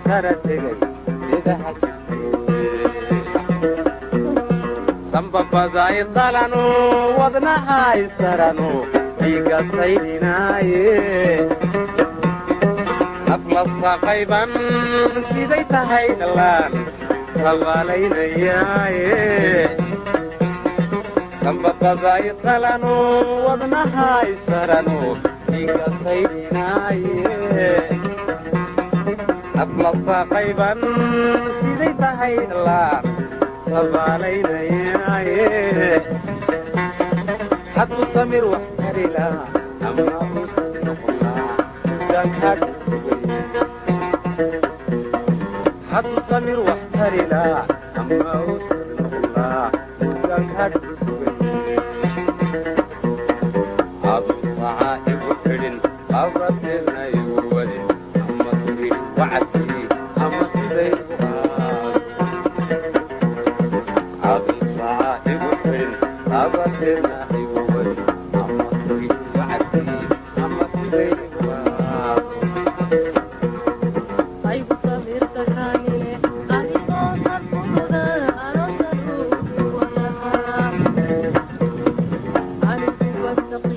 Sara tegay sidaha jidhkiise, sambabaday qalano, wadnahay sarano, dhiiga saydhinaaye. Nafla saqayban siday tahay dhallaan sabaalaynayaaye. Sambabaday qalano, wadnahay sarano, dhiiga saydhinaaye. Nafla saqayban siday tahay dhallaan sabaalaynayaaye. Hadduu samir wax tari lahaa ama uusan noqon lahaa muddaan sugay. Hadduu samir wax tari lahaa ama uusan noqon lahaa muddaan kaadhig sugay. Aduu saca igu xidhin, abaseedna igu wadin, ama siri wacadkii ama siday u aado. Aduu saca igu xidhin, abaseedna igu wadin, ama siri wacadkii ama siday igu aado. Aygu samirka kaamile adigoo sar fududa anoo saluugi wadaha. Anigu wasaqiine.